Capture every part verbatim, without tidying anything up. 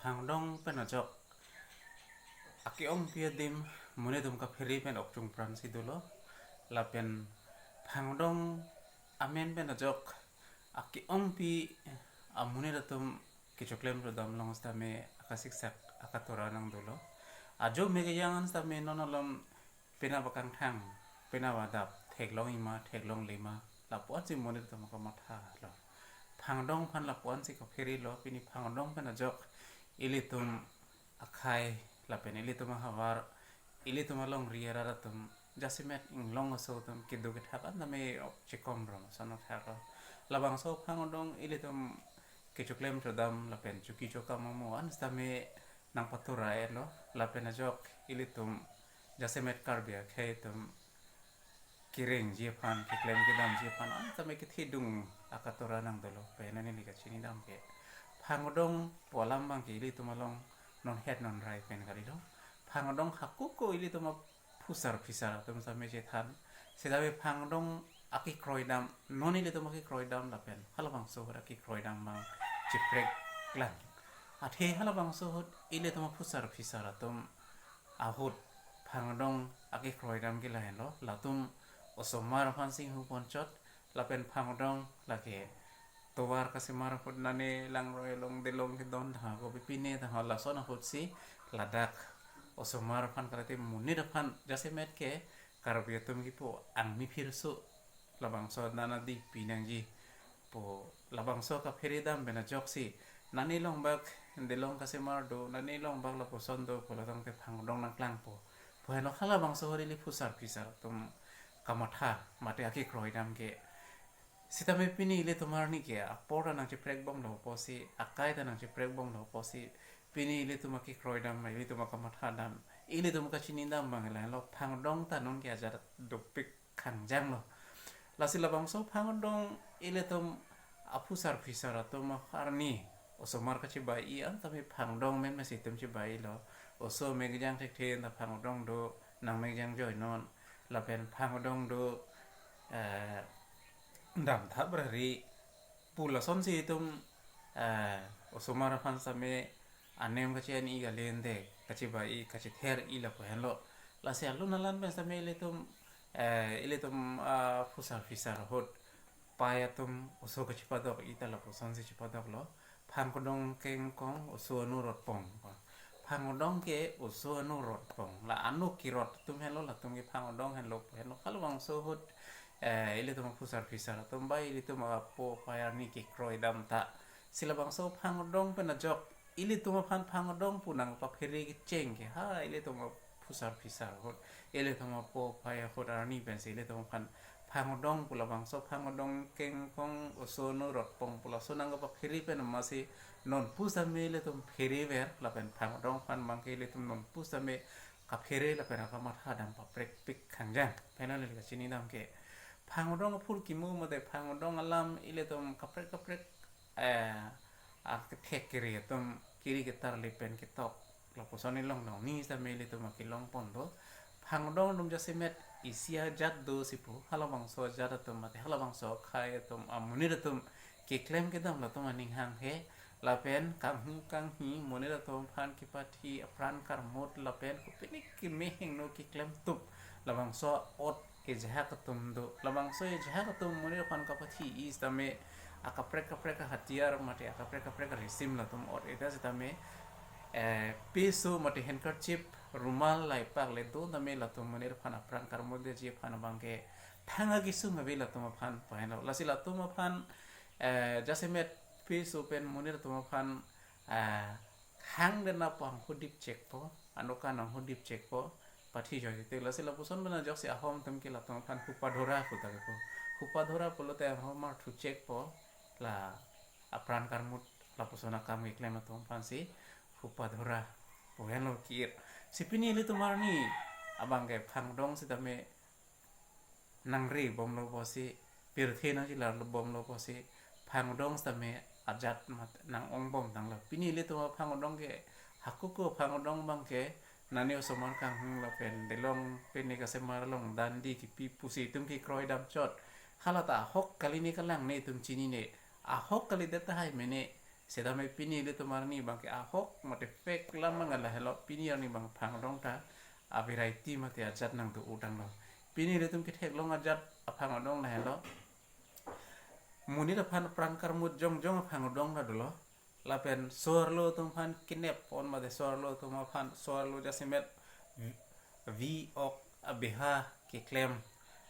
Phangdong pen ajok ake-ongpi adim monit atum kaphere pen okchung pran si dolo. Lapen phangdong amen pen ajok ake-ongpi amonit atum kechoklem chodam along sitame akasiksak akatora nang dolo. Ajo me kejang an sitame non alom penap akangthang, penap adap, theklong-i ma, theklong-le ma, lapu-an si monit atum kamatha lo. Phangdong aphan lapu-an si kaphere lo, pini phangdong pen ajok ilitum akhei, lapen ilitum ahavar, ilitum alongri arat atum, jasemet inglong aso atum, kedo kethak an tame ok chekom rom, sono thak lo. Labangso phangdong ilitum kechoklem chodam, lapen choki chokam amo an sitame nangpatora lo, lapen ajok ilitum jasemet Karbi akhei atum kerengji aphan, keklem kedamji aphan an tame kethedung akatora nang dolo. Pen neli kachini dam ke phangdong pu alam abang ke ilitum along non het non rai pen kali lo. Phangdong hako-ko ilitum aphusar phisar atum sitame chethan. Sitame phangdong akekroi dam, non ilitum akekroi dam lapen halabangso ahut akekroi dam abang chepreklang. Athe halabangso ahut ilitum aphusar phisar atum ahut phangdong akekroi dam ke lahenlo, latum osomar aphan singhu ponchot, lapen phangdong lake tovar kasemar ahut nane langroi along delong kedon tha ko pipine tha, lason ahut si ladak osomar aphan kalite monit aphan jasemet ke Karbi atum kipu angmi phirso labangso nana di pinangji pu labangso kaphere dam pen ajok si nane longbak delong kasemar do, nane longbak lapuson do pu latangte phangdong nangklangpo pu heno halabangso ahut ili phusar phisar atum kamatha mate akekroi dam ke. Sitame pini ilitum arni ke apor ta nangcheprekbomlo pusi, akai ta nangcheprekbomlo pusi, pini ilitum akekroi dam, ilitum akamatha dam, ilitum kachini dam abang lahenlo, phangdong ta non ke ajat dopik khangjang lo. Lasi labangso phangdong ilitum aphusar phisar atum arni osomar kachibai-i an tame phangdong amen mesi itum chibai-i lo. Oso mekjang thekthe ta phangdong do, nangmekjang joinon, lapen phangdong do, eh, damtha brari pu lason si itum, eh, osomar aphan sitame anem kachi-an-i kali ente, kachibai-i, kachither-i lapu henlo. Lasi alun alan pen sitame ilitum, eh, ilitum, ah, phusar phisar ahut pai atum oso kachipadok-i ta lapuson si chipadoklo. Phangdong kengkong oso anu rotpong. Phangdong ke oso anu rotpong. La anu kerot atum henlo, latum ke phangdong henlo, henlo halabangso ahut, eh, ilitum aphusar phisar atum ba ilitum apo apai arni kekroi dam ta. Si labangso phangdong pen ajok ilitum aphan phangdong pu nangpaphere kecheng ke ha ilitum aphusar phisar ahut, ilitum apo apai ahut arni pensi ilitum aphan phangdong pu labangso phangdong kengkong oso anu rotpong pu laso nangkapaphere pen amatsi nonpu sitame ilitum pherever lapen phangdong aphan abang ke ilitum nonpu sitame kaphere lapen akamatha dam paprekpik khangjang. Pen neli kachini dam ke phangdong aphurkimo mate phangdong alam ilitum kaprek kaprek, eh, akethek kere atum kiri ketar le pen ketok lapuson ilong long ni sitame ilitum akelong pon do. Phangdong atum jasemet isi ajat do si pu, halabangso ajat atum mate halabangso akhei atum amonit atum keklem kedam latum aning hanghe, lapen kanghu kanghi monit atum aphan kepathi apran karmut lapen kopine keme hingno keklemtup labangso ot ejahak atum do. Labangso ejahak atum monit aphan kapathi-i sitame akaprek kaprek ahatiyar mate akaprek kaprek arisim latum ot-e ta sitame, eh, peso mate handkerchief, rumal, laipak le do tame latum monit aphan apran karmutji aphan abang ke thang akesung ave latum aphan pu henlo. Lasi latum aphan, eh, jasemet peso pen monit atum aphan, eh, hang den apang hudip chekpo, anoka nang hudip chekpo, pathi joitete. Lasi lapuson pen ajok si ahom atum ke latum aphan hupadhora pu ta kepu. Hupadhora pulote ahom arthu chekpo, la apran karmut lapuson akam keklem atum aphan si hupadhora pu henlo kir. Si pini ilitum arni abang ke phangdong sitame nangre bomlo pusi, pirthe nangchilar bomlo pusi, phangdong sitame ajat mat nang-ong bomtanglo. Pini ilitum aphangdong ke, hako-ko phangdong abang ke, nane osomar kanghung lapen delong pine kasemar along dandi kipi pusi itum kekroi damchot. Halata ahok kali ne kalang ne itum chinine. Ahok kalidet tahai mene. Setame pini ilitum arni abangke ahok mate fake lam abang lahelo, pini arni abang phangdong ta a-variety mate ajat nangdo-o tanglo. Pini ilitum ketheklong ajat aphangdong lahelo. Monit aphan apran karmut jongjong aphangdong ta dolo. Lapen so-arlo atum aphan kinep pon mate so-arlo atum aphan, so-arlo jasemet vi-, vi-ok abeha keklem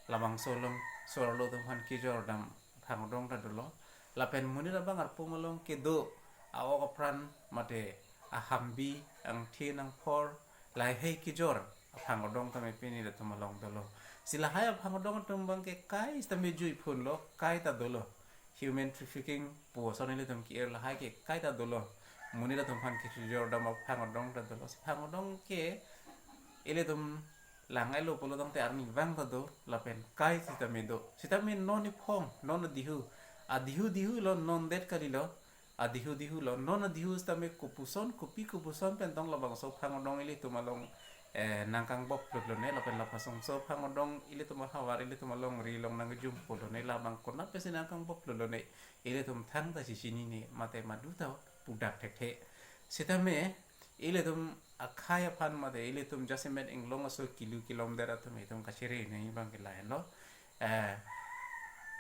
labangso along so-arlo atum aphan kejor dam aphangdong ta dolo. Lapen monit abang arpum along kedo a-ok apran mate ahambi, angthin angphor, lahei kejor aphangdong tame pini ilitum along dolo. Si lahei aphangdong atum abangke kaita me jui phunlo, kaita dolo. Human trafficking pu ason ilitum ke-ir lahei ke kaita dolo. Monit atum aphan kejor dam aphangdong ta dolo. Si phangdong ke ilitum lang-elo pulo tangte arnivang ta do, lapen kai sitame do. Sitame non iphong, non adihu. Adihu dihu lo, non det kalilo. Adihu dihu lo, non adihu sitame kopuson, kopi kopuson pen tong labangso phangdong ilitum along, eh, nangkangbop lulone, lapen labangso phangdong ilitum ahavar, ilitum alongri along nangjum pulone, labang konat pensi nangkangbop lulone, ilitum thangta si chinine, mate madu ta pudak thekthe. Sitame, ilitum akhei aphan mate ilitum jasemet inglong aso kilu kilom der atum itum kachere nangji abangke lahenlo. Eh,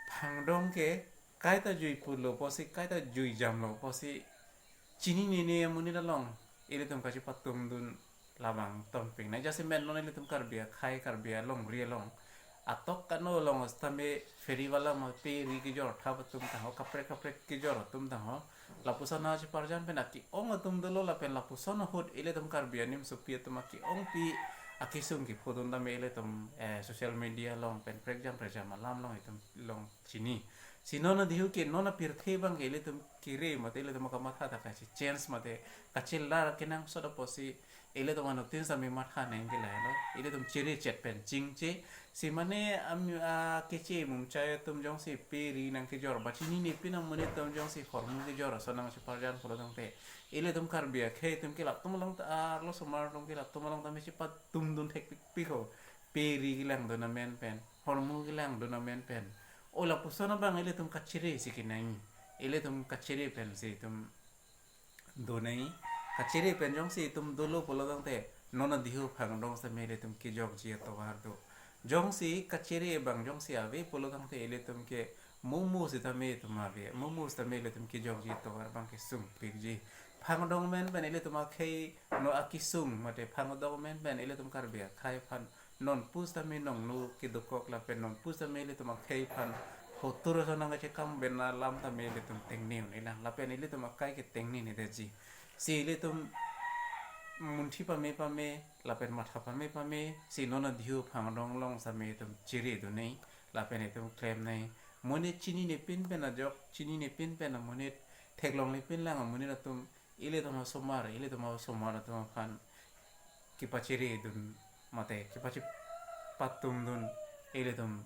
phangdong ke kaita jui phunlo pusi, kaita jui jamlo pusi, chininine amonit along ilitum kachepatumdun labang tompingnei. Jasemet non ilitum Karbi akhei, Karbi alongri along, atok kano along sitame ferry wala ma pe ri kejor thap atum tangho, kaprek kaprek kejor atum tangho. Lapuson acheparjan pen ake-ong atum dolo, lapen lapuson ahut ilitum Karbi animsopi atum ake-ongpi akesung kephodun tame ilitum, eh, social media along pen prekjam prekjam alam along itum along chini. Si non adihu ke, non apirthe abangke ilitum kere mate ilitum akamatha ta kachange mate kachelar kenangsot apotsi ilitum anuttin sitame matha nangji lahelo. Ilitum chere chet pen chingche. Si mane am-, a, keche mumchai atum jongsi pe ri nangkejor, ba chinine pin amonit atum jongsi hormu kejor ason nangcheparjan pulo tangte, ilitum Karbi akhei atum ke latum along ta, arlo osomar atum ke latum along tame chepatumdun thekpikpik ho. Pe ri kelangdun amen pen, hormu kelangdun amen pen. O lapuson abang ilitum kachere si kenangji. Ilitum kachere pensi itum donangji. Kachere pen jongsi itum dolo pulo tangte, non adihu phangdong sitame ilitum kejokji atovar do. Jongsi kachere abang jongsi ave pulo tangte ilitum ke momo sitame itum ave. Momo sitame ilitum kejokji atovar abangke sungpikji. Phangdong amen pen ilitum akhei, non akesung mate phangdong amen pen ilitum Karbi akhei aphan non pusitame nongno kedokok lapen non pusitame ilitum akhei aphan hotur ason nangkachekam pen alam tame ilitum tengne un-elang, lapen ilitum akai ke tengnenedetji. Si ilitum munthi pame pame lapen matha pame pame si non adihu phangdong along sitame itum chere donangji lapen itum klemnangji. Monit chinine pin pen ajok, chinine pin pen amonit, theklongle pin lang amonit atum, ilitum asomar, ilitum asomar atum aphan kepacheredun mate kepachepatumdun ilitum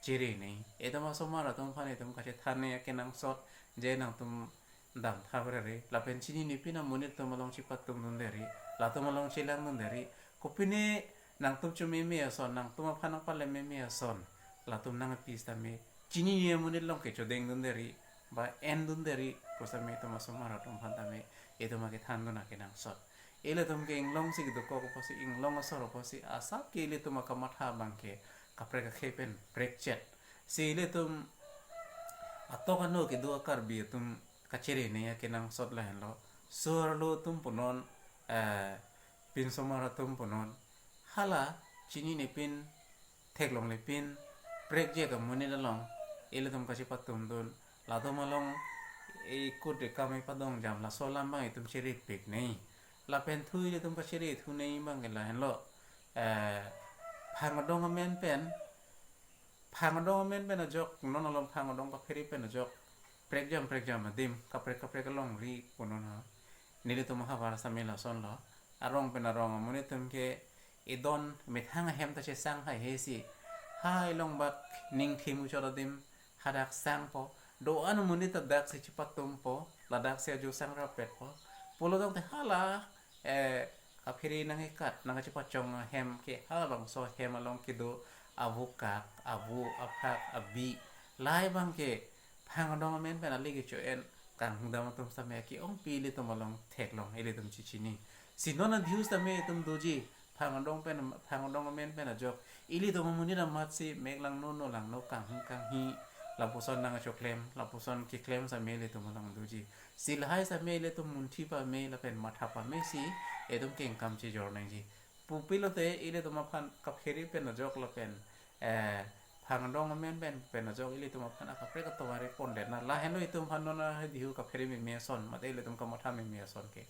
cherenangji. Itum asomar atum aphan itum kachethan nangji akenangsot, je nangtum damtha brere, lapen chinine pin amonit atum along chepatumdunderi, latum along chelangdunderi. Kopine nangtum chomeme ason, nangtum aphan nangpalemmeme ason, latum nangpi sitame chinine amonit along ke chodengdunderi, ba endunderi pu sitame itum asomar atum aphan tame itum akethandun akenangsot. Ilitum ke inglongsi kedokok apotsi, inglong asor apotsi, asap ke ilitum akamatha abangke kaprek akhei pen prekchet. Si ilitum atok ano kedo a-Karbi atum kacherenangji akenangsot lahenlo. So-arlo atum punon, eh, pinsomar atum punon, hala chinine pin, theklongle pin, prekjek amonit along ilitum kachepatumdun, latum along ikut de kami padongjam, laso alam abang itum cherepiknangji. Lapen thu ilitum kachere thunangji abangke lahenlo. Eh, phangdong amen pen, phangdong amen pen ajok, non along phangdong kaphere pen ajok, prekjam prekjam adim, kaprek kaprek alongri punon ha. Nelitum ahavar sitame lasonlo. Arong pen arong amonit atum ke idon methang ahem ta chesang haihei si, hai longbak ningthi muchot adim hadak sangpo. Do-an amonit ta daksi chepatumpo, ladaksi ajo sangrapetpo. Pulo tangte hala, eh, kaphere nangkekat, nangkachepachong ahem ke halabangso ahem along kedo avukak, avu, aphak, abi, lahei abangke phangdong amen pen ale kecho-en, kanghudam atum sitame ake-ongpi ilitum along theklong, ilitum chechini. Si non adihu sitame itum doji, phangdong pen, phangdong amen pen ajok ilitum amonit amatsi mek langno, no langno, kanghi kanghi, lapuson nangchoklem, lapuson keklem sitame ilitum along doji. Si lahai sitame ilitum munthi pame lapen matha pame si itum kengkam chejor nangji. Pupilote ilitum aphan kaphere pen ajok lapen, eh, phangdong amen pen, pen ajok ilitum aphan akaprek atovar pondet na. Lahenlo itum aphan non adihu kaphere meme ason, mate ilitum kamatha meme ason ke.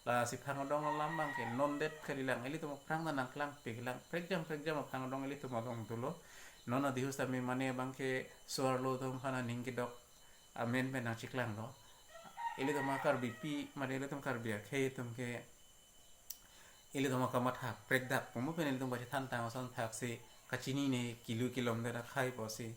Lasi phangdong alam abang ke non det kalilang, ilitum aphrang ta nangklangpiklang, prekjam prekjam aphangdong ilitum along dolo. Non adihu sitame mane abang ke so-arlo atum aphan aning kedok amen pen nangcheklanglo. Ilitum a-Karbipi, mane ilitum Karbi akhei atum ke, ilitum akamatha prekdak pumu pen ilitum kachethantang ason thaksi kachinine, kilu kilom det akhai pusi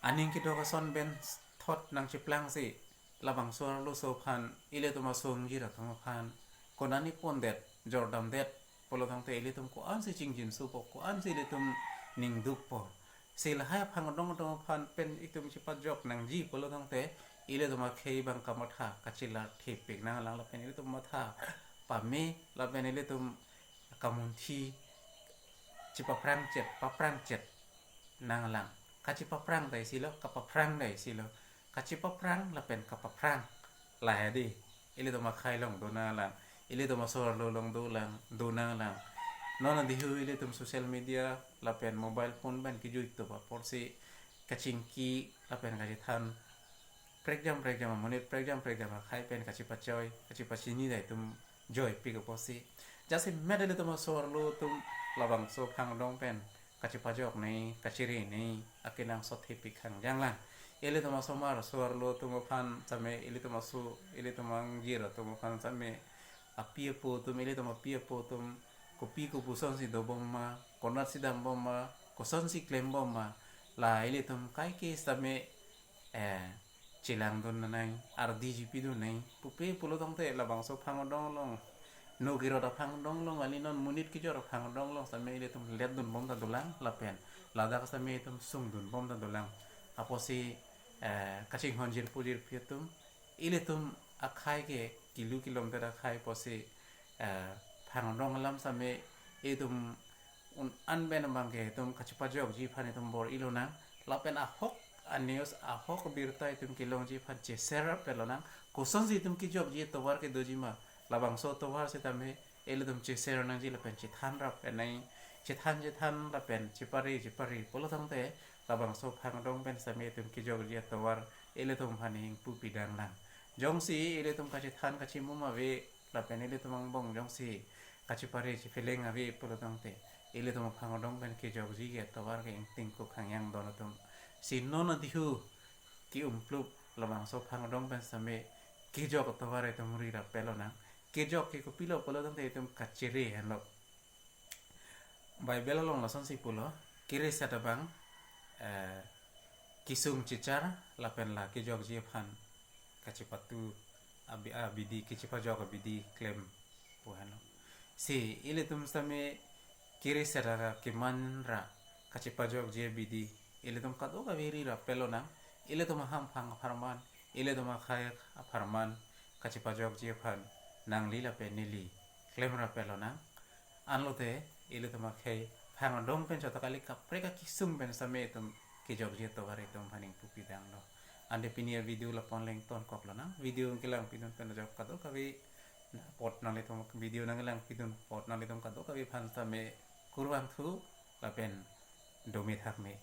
aning kedok ason pen thot nangcheplangsi labangso arloso aphan, ilitum asongjir atum aphan konani pondet, jordamdet pulo tangte ilitum ko-ansi chingjinsopo, ko-ansi ilitum ningdukpo. Si lahai aphangdong atum aphan pen itum chepajok nangji pulo tangte ilitum akhei abang kamatha kachelar thepik nanglang lapen ilitum matha pame lapen ilitum kamunthi chepaprangchet, paprangchet nanglang. Kachepaprang dai silo, kapaphrang dai silo. Kachepaprang lapen kapaphrang. Lahai di. Ilitum akhai along do nanglang. Ilitum aso-arlo along do lang, do nanglang. Non adihu ilitum social media lapen mobile phone pen kejui tup aporsi kachingki lapen kachethan prekjam prekjam amonit, prekjam prekjam akhai pen kachepachoi, kachepachini dai atum joipik apotsi. Jasemet ilitum aso-arlo atum labangso phangdong pen kachepajok nangji, kachere nangji akenangsot thepik hangjang lang. Ilitum asomar so-arlo atum aphan sitame, ilitum aso, ilitum angjir atum aphan sitame, api apo atum, ilitum api apo atum kopi kopusonsi dobom ma, konatsi dambom ma, kosonsi klembom ma, la ilitum kaike sitame, eh, chelangdun nangji, ardi jipidun nangji pupe pulo tangte labangso phangdong along, no kirot aphangdong along, kali non monit kejor aphangdong along sitame ilitum letdunbom ta dolang lapen ladak sitame itum sungdunbom ta dolang. Apotsi, eh, kachinghon jirpo jirpi atum, ilitum akhai ke kilu kilom det akhai apotsi, eh, phangdong alam sitame itum un-an pen abang ke itum kachepajokji aphan itum bor-ilonang. Lapen ahok a-news, ahok abirta itum kelongji aphan che-share rapdetlo nang. Kosonsi itum kejokji atovar ke doji ma, labangso atovar sitame ilitum che-share nangji lapen chethan rap nangji, chethan chethan lapen chepare chepare pulo tangte labangso phangdong pen sitame itum kejokji atovar ilitum aphan ingpu pidang lang. Jongsi ilitum kachethan kachimum ave lapen ilitum angbong jongsi kachepare chepheleng ave pulo tangte ilitum aphangdong pen kejokji ke atovar ke ingtingkuk hangyang don atum. Si non adihu ke-umplup labangso phangdong pen sitame kejok atovar itum ri rapdetlo nang. Kejok ke kopilo pulo tangte itum kachere henlo. Bible along lasonsi pulo, kere set abang, eh, kesung chechar lapen la kejokji aphan kachepatu abi-, abidi, kachepajok abidi klem pu henlo. Si ilitum sitame kere set akeman ra kachepajokji abidi ilitum kadokave ri rapdetlo nang. Ilitum ahamphang apharman, ilitum akhai apharman kachepajokji aphan nangli lapen neli klem rapdetlo nang. Anlote ilitum akhei phangdong pen chot ta kali, kaprek akesung pen sitame itum kejokji atovar itum aphan ingpu pidanglo. Ante pini avideo lapu-an le ingtonkoklo nang. Video nangkelangpidun pen ajok kadokave apot nanglitum, video nanglangpidun apot nanglitum kadokave aphan sitame kurvangthu lapen dome thakme.